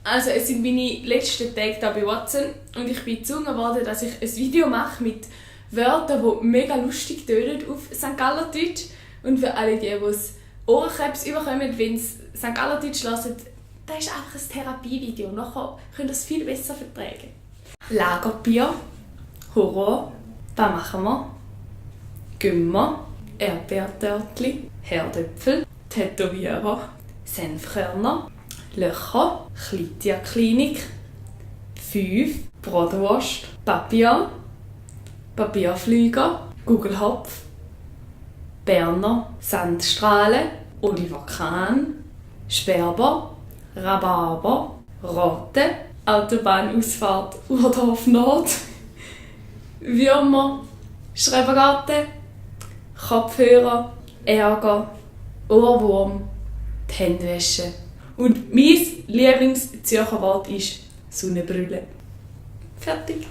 Also es sind meine letzten Tage hier bei Watson und ich bin gezwungen worden, dass ich ein Video mache mit Wörtern, die mega lustig tönen auf St. Gallerdeutsch. Und für alle die es Ohrenkrebs bekommen, wenn sie St. Gallerdeutsch hören, das ist einfach ein Therapievideo. Nachher könnt ihr es viel besser vertragen. Lagerbier, Horror, was machen wir? Gümmer, Erdbeertörtli, Herdöpfel, Tätowierer, Senfkörner, Löcher, Kleintierklinik, 5, Bratwurst, Papier, Papierflieger, Gugelhopf, Berner, Sandstrahlen, Oliver Kahn, Sperber, Rhabarber, Rote, Autobahnausfahrt Urdorf Nord, Würmer, Schrebergarten, Kopfhörer, Ärger, Ohrwurm, die Hände und mein Lieblings-Zürcher Wort ist Sonnenbrille. Fertig.